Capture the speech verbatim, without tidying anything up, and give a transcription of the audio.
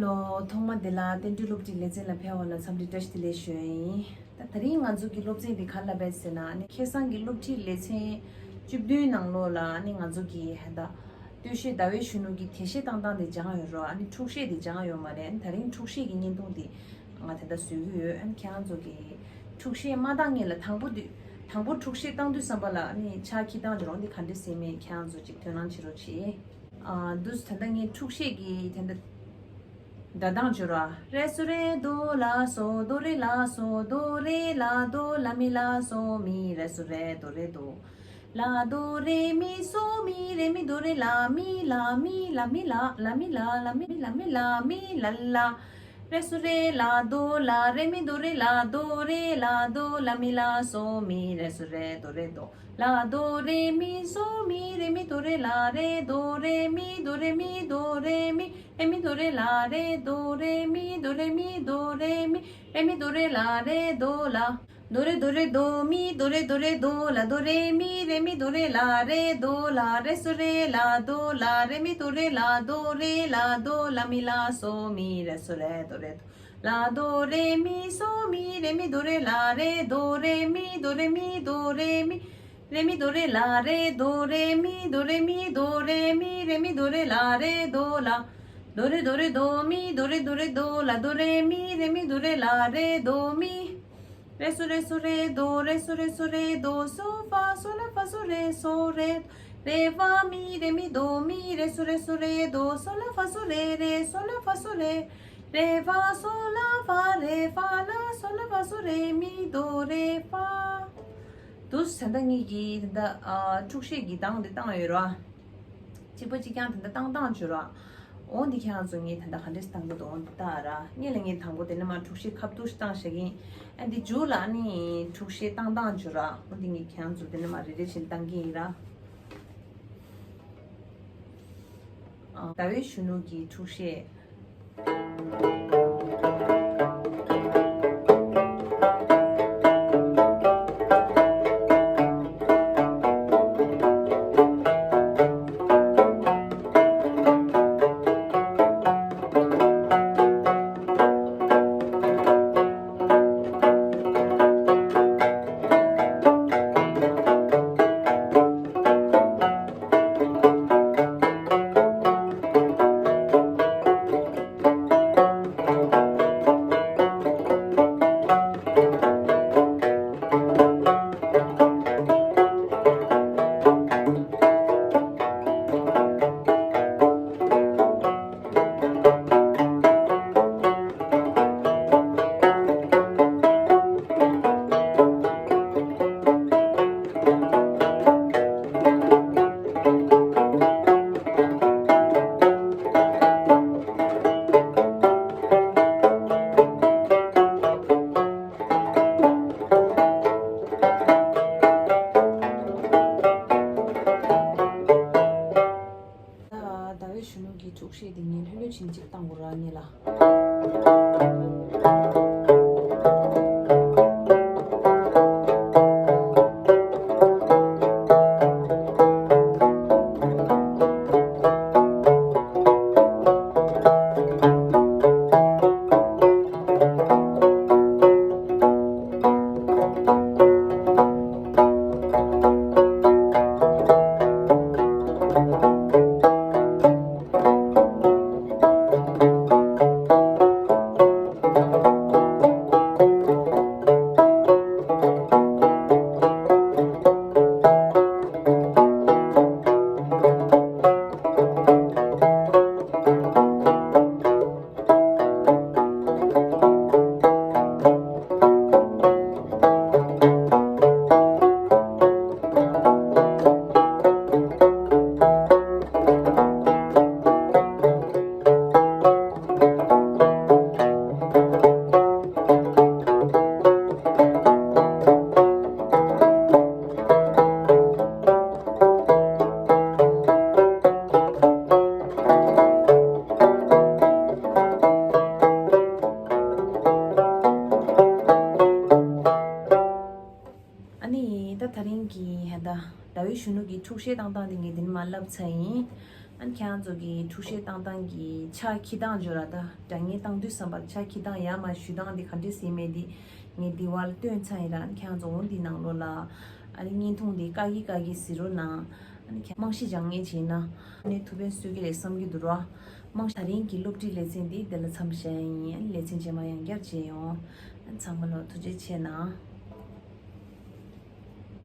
ལོ། ཐོག་མ་དེ་ལ་བསྟན་འགྲོའི་སློབ་ཁྲིད་ལེ་ཚན་ལ་ཕེབས་པ་ལ་འཚམས་འདྲི་བཀྲ་ཤིས་བདེ་ལེགས་ཞུ་ཡ་ཡིན། ད་དེ་རིང་ང་ཚོ་གི་སློབ་ཚན་འདི་ག་རེ་ལབ་པ་ཟེར་ན། ཨ་ནི་ཁ་སང་གི་སློབ་ཁྲིད་ལེ་ཚན་བཅུ་བདུན་ནང་ལོགས་ལ་ཨ་ནི་ང་ཚོ་གི་ཧ་ད་སྟོད་གཞས་ཟླ་བའི་གཞོན་ནུ་གི་དེ་གཞས་བཏང་སྟངས་དེ་སྦྱངས་ཡོད་རེད། ཨ་ནི་འཁྲུག་གཞས་དེ་སྦྱངས་ཡོད་མ་རེད། ཨ་ནི་ད་རིང་འཁྲུག་གཞས་ཀྱི་བརྙན་ཐུང་དེ་ང་ད་ལྟ་བཟོ་གི་ཡོད། ཨ་ནི་ཁྱེད་རང་ཚོ་གི་འཁྲུག་གཞས་མ་བཏང་སྔོན་ལ་དང་པོ་དུས་དང་པོ་འཁྲུག་གཞས་བཏང་དུས་ཙམ་པ་ལ་ཨ་ནི་ཕྱག་འཁྱེར་སྟངས་ཀྱི་རོང་འདི་ག་འདྲས་ཟེར་མེད་ཁྱེད་རང་ཚོ་ཅིག་དོ་སྣང་བྱེད་རོགས་བྱེད། ཨ། འདུག་སེ་ད་ལྟ་ངས་འཁྲུག་གཞས་ཀྱི་དེ་འདྲ་སྒྲ་གདངས་སྦྱོར་བ། རེ་སོ་རེ་དོ་ལ་སོ་དོ་རེ་ལ་སོ་དོ་རེ་ལ་དོ་ལ་མི་ལ་སོ་མི། རེ་སོ་རེ་དོ་རེ་དོ། ལ་དོ་རེ་མི་སོ་མི། རེ་མི་དོ་རེ་ལ་མི་ལ་མི་ལ་མི་ལ་ལ་མི་ལ་ལ་མི་ལ་མི་ལ་མི་ལ་ལ། རེ་སོ་རེ་ལ་དོ་ལ། རེ་མི་དོ་རེ་ལ་དོ་རེ་ལ་དོ་ལ་མི་ལ་སོ་མི། རེ་སོ་རེ་དོ་རེ་དོ། ལ་དོ་རེ་མི་སོ་མི། རེ་མི་དོ་རེ་ལ་རེ་དོ་རེ་མི། དོ་རེ་མི་དོ་རེ་མི། རེ་མི་དོ་རེ་ལ་རེ་དོ་རེ་མི། དོ་རེ་མི་དོ་རེ་མི། རེ་མི་དོ་རེ་ལ་རེ་དོ་ལ། དོ་རེ་དོ་རེ་དོ་མི། དོ་རེ་དོ་རེ་དོ་ལ་དོ་རེ་མི། རེ་མི་དོ་རེ་ལ་རེ་དོ་ལ། རེ་སོ་རེ་ལ་དོ་ལ། རེ་མི་དོ་རེ་ལ་དོ་རེ་ལ་དོ་ལ་མི་ལ་སོ་མི། རེ་སོ་རེ་དོ་རེ་དོ། ལ་དོ་རེ་མི་སོ་མི། རེ་མི་དོ་རེ་ལ་རེ་དོ་རེ་མི། དོ་རེ་མི་དོ་རེ་མི། རེ་མི་དོ་རེ་ལ་རེ་དོ་རེ་མི། དོ་རེ་མི་དོ་རེ་མི། རེ་མི་དོ་རེ་ལ་རེ་དོ་ལ། དོ་རེ་དོ་རེ་དོ་མི། དོ་རེ་དོ་རེ་དོ་ལ་དོ་རེ་མི། རེ་མི་དོ་རེ་ལ་རེ་དོ་མི། རེ་སོ་རེ་སོ་རེ་དོ། རེ་སོ་རེ་སོ་རེ་དོ། སོ་ཧྥ་སོ་ལ་ཧྥ་སོ་རེ་སོ་རེ། རེ་ཧྥ་མི། རེ་མི་དོ་མི། རེ་སོ་རེ་སོ་རེ་དོ། སོ་ལ་ཧྥ་སོ་རེ་རེ། སོ་ལ་ཧྥ་སོ་རེ། རེ་ཧྥ་སོ་ལ་ཧྥ་རེ་ཧྥ་ལ། སོ་ལ་ཧྥ་སོ་རེ་མི་དོ་རེ་ཧྥ། འདུག་སེ་ད་ལྟ་ངེད་ཀྱིས་ད་ལྟ་ཨ་འཁྲུག་གཞས་ཀྱི་གདངས་དེ་བཏང་ཡོད་ར། གཅིག་པ་གཅིག་རྐྱང་དེ་འདྲ་བཏང་སྟངས་བརྗོད་ར། འོ་འདི་ཁྱེད་རང་ཚོ་ངས་དེ་འདྲ་ག་འདྲས་བཏང་གི་འདུག་འོ་འདི་ལྟ་ར། སྔོན་ལ་ངས་དང་པོ་དེ་ནས་མར་འཁྲུག་གཞས་ཁ་བསྡུ་ཞིག་བཏང་བཞག་གིན། ཨ་འདི་མཇུག་ལ་ཨ་ནི་འཁྲུག་གཞས་བཏང་སྟངས་བརྗོད་ར། འོ་འདི་ངས་ཁྱེད་རང་ཚོ་དེ་ནས་མར་རེ་རེ་བཞིན་བཏང་གི་ཡིན་ར། ཨ་ཟླ་བའི་གཞོན་ནུ་གི་འཁྲུག་གཞས། ད་ཟླ་བའི་གཞོན་ནུ་གི་འཁྲུག་གཞས་དེ་ངས་ལྷོད་ལྷོད་བྱིན་ཅིག་བཏང་དགོས་ར་ངེད་ལ། ཨ་ནི་ད་དེ་རིང་གི་ཧ་ད་ཟླ་བའི་གཞོན་ནུ་གི་འཁྲུག་གཞས་བཏང་སྟངས་དེ་ངས་འདི་ནས་མར་ལབ་ཚར་ཡིན། ཨ་ནི་ཁྱེད་རང་ཚོ་གི་འཁྲུག་བཤད་བཏང་སྟངས་ཀྱི་ཕྱག་འཁྱེར་སྟངས་བརྗོད་ར། ད་དྲ་བརྙན་བཏང་དུས་ཙམ་པར་ཕྱག་འཁྱེར་སྟངས་ཡར་མར་གཞུ་སྟངས་འདི་ག་འདྲས་ཡིན་མེད་འདི་ངས་འདི་བར་སྟོན་ཚར་ཡིན་ར། ཨ་ནི་ཁྱེད་རང་ཚོ་འོ་འདི་ནང་ལོགས་ལ་ཨ་ནི་བརྙན་ཐུང་འདི་བཀག་གི་བཀག་གི་གཟིགས་རོགས་གནང་། ཨ་ནི་ཁྱེད་རྨང་གཞི་སྦྱང་མཁན་བྱས་ན་ཨ་ནི་ཐུགས་ཕན་གསོས་ཀྱི་རེད་བསམ་གྱི་འདུག་ར། རྨང་གཞི་ད་རིང་གི་སློབ་ཁྲིད་ལེ་ཚན་འདི་འདི་ལ་མཚམས་བཞག་ཡིན། ཨ་ནི་ལེ་ཚན་རྗེས་མ་ཡང་བསྐྱར་མཇལ་ཡོང་། ཨ་ནི་ཚང་མ་ལ་ཐུགས་རྗེ་ཆེ་གནང་།